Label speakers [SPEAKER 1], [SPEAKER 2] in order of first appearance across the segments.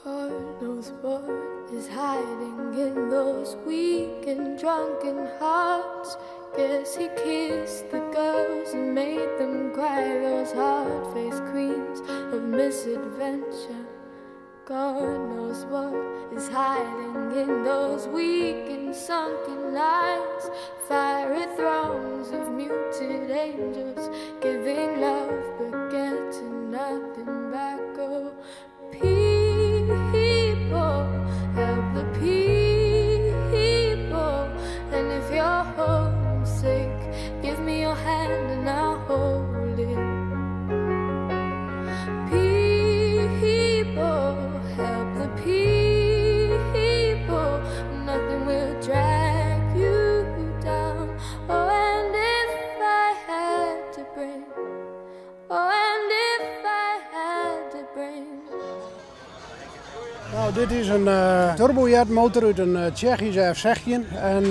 [SPEAKER 1] God knows what is hiding in those weak and drunken hearts. Guess he kissed the girls and made them cry, those hard-faced queens of misadventure. God knows what is hiding in those weak and sunken eyes. Fiery throngs of muted angels giving love but getting nothing back. Oh, people, help the people. And if you're homesick, give me your hand and I'll hold it. People, help the people. Nothing will drag you down. Oh, and if I had to bring, oh, and if I had to bring.
[SPEAKER 2] Nou, dit is een turbojetmotor uit een Tsjechische F-16. En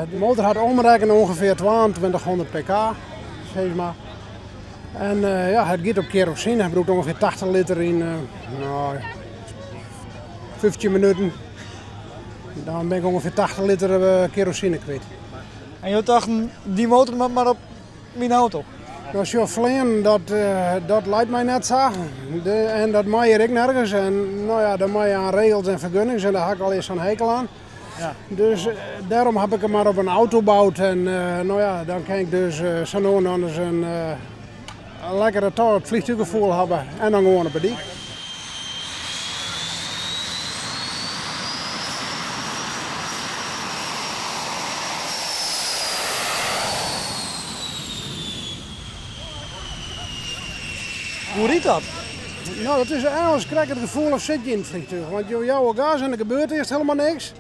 [SPEAKER 2] de motor had omrekenen ongeveer 2200 pk, zeg maar. En ja, het gaat op kerosine. Hij gebruikt ongeveer 80 liter in 15 minuten. Dan ben ik ongeveer 80 liter kerosine kwijt.
[SPEAKER 3] En je dacht, die motor moet maar op mijn auto?
[SPEAKER 2] Nou, zo vliegen, dat lijkt mij net zo. En dat mag hier ik nergens. En nou ja, dan mag je aan regels en vergunnings en daar heb ik al eens zo'n hekel aan. Dus daarom heb ik hem maar op een auto gebouwd. En nou ja, dan kan ik dus zo nu en dan eens een lekkere toch het vliegtuiggevoel hebben. En dan gewoon op de dik.
[SPEAKER 3] Hoe riet dat?
[SPEAKER 2] Nou, dat is eigenlijk krijg ik het gevoel of zit je in het vliegtuig. Want je jouw gas en er gebeurt eerst helemaal niks.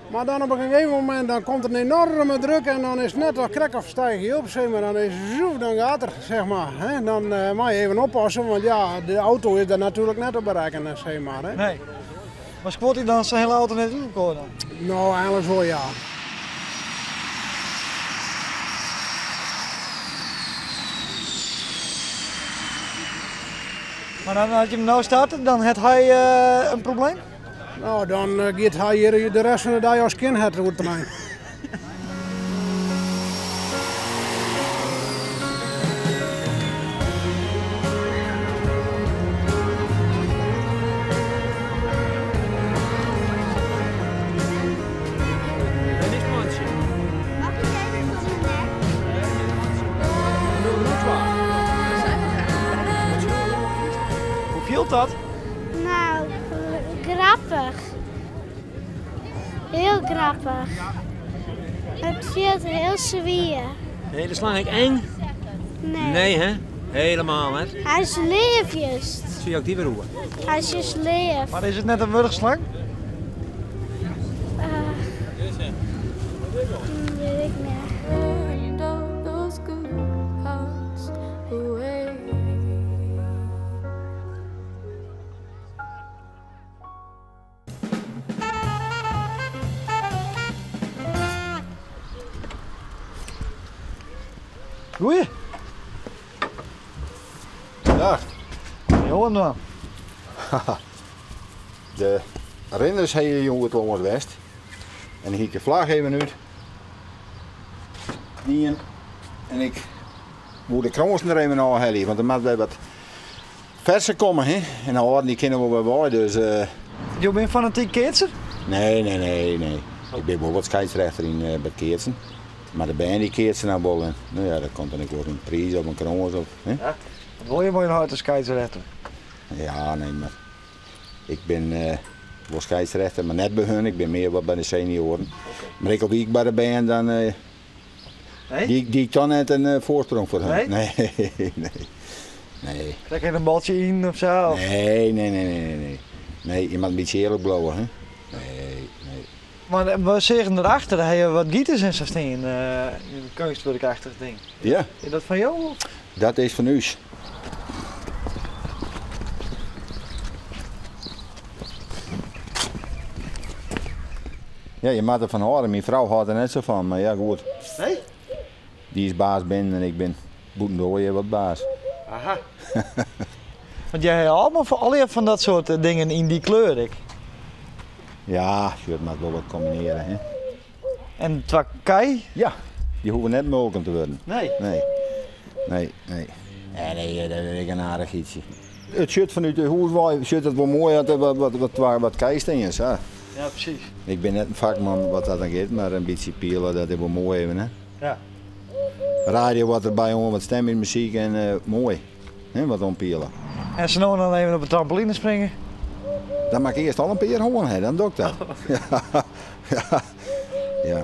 [SPEAKER 2] Maar dan op een gegeven moment dan komt er een enorme druk en dan is het net als krek of stijg je op, zeg maar. Dan is het zo, dan gaat er, zeg maar. Hè? Dan moet je even oppassen, want ja, de auto is daar natuurlijk net op bereiken, zeg maar. Hè?
[SPEAKER 3] Nee. Maar squat hij dan zijn hele auto net in elkaar dan?
[SPEAKER 2] Nou, eigenlijk wel ja.
[SPEAKER 3] Maar dan, als je hem nou start, dan heeft hij een probleem?
[SPEAKER 2] Nou, dan gaat hij hier de rest van de dag als skinhead over het terrein.
[SPEAKER 3] Hoe viel dat?
[SPEAKER 4] Nou, grappig. Heel grappig. Het viel heel zwier.
[SPEAKER 5] De hele slang ik eng?
[SPEAKER 4] Nee.
[SPEAKER 5] Nee, hè? Helemaal, hè?
[SPEAKER 4] Hij is leefjes.
[SPEAKER 5] Zie je ook die weer roeien?
[SPEAKER 4] Hij is juist leef.
[SPEAKER 3] Maar is het net een wurgslang?
[SPEAKER 4] Weet ik niet.
[SPEAKER 1] Burned all those good hearts away.
[SPEAKER 3] Goeie.
[SPEAKER 6] Dag.
[SPEAKER 3] Johan dan.
[SPEAKER 6] De renners hebben jongen het Longers West. En hier de vlag even uit. Die en ik moet de kroons er even afhalen, want er moet weer wat verse komen, hè? En de ouderen die kennen we wel bij, dus.
[SPEAKER 3] Je bent fanatiek keetser?
[SPEAKER 6] Nee, nee, nee, nee. Ik ben wel wat scheidsrechter in bij keetsen. Maar de band die keetsen nou wel. En, nou ja, dat komt dan ook wel een prijs of een kroons op. Hè?
[SPEAKER 3] Ja. Wat wil je mooi een harde scheidsrechter?
[SPEAKER 6] Ja, nee, maar ik ben wel scheidsrechter, maar net bij hun. Ik ben meer wat bij de senioren. Maar ik op ik bij de band dan
[SPEAKER 3] Nee?
[SPEAKER 6] die ik dan net een voorsprong voor hun.
[SPEAKER 3] Nee?
[SPEAKER 6] Nee, nee. Nee.
[SPEAKER 3] Trek je een baltje in of zo?
[SPEAKER 6] Nee, nee, nee, nee, nee, nee. Nee, je moet een beetje eerlijk blowen, hè? Nee, nee.
[SPEAKER 3] Maar we zeggen erachter, daar heb je wat gieters en zo staan, een kunstwerkachtig ding.
[SPEAKER 6] Ja.
[SPEAKER 3] Is dat van jou? Of?
[SPEAKER 6] Dat is van u. Ja, je moet ervan houden. Mijn vrouw houdt er net zo van, maar ja, goed.
[SPEAKER 3] Nee?
[SPEAKER 6] Die is baas binnen en ik ben boetendooie wat baas.
[SPEAKER 3] Aha. Want jij hebt allemaal voor alle van dat soort eh, dingen in die kleur. Ik.
[SPEAKER 6] Ja, je moet wel wat combineren. Hè?
[SPEAKER 3] En twakkai?
[SPEAKER 6] Ja, die hoeven net molken te worden.
[SPEAKER 3] Nee.
[SPEAKER 6] Nee, nee, nee. Nee, nee, eh, dat is een aardig ietsje. Het shirt vanuit de hoefwaai shirt het wel mooi dat er wat, wat, wat, wat, wat is. Hè?
[SPEAKER 3] Ja, precies.
[SPEAKER 6] Ik ben net een vakman wat dat dan gaat, maar een beetje pielen, dat is wel mooi even. Hè?
[SPEAKER 3] Ja.
[SPEAKER 6] Radio wat erbij om, wat stem in muziek en eh, mooi. Hè, wat ompielen.
[SPEAKER 3] En ze nou dan even op de trampoline springen?
[SPEAKER 6] Dan maak ik eerst al een peer hoorn, hè, dan doe ik dat. Ja, ja, ja.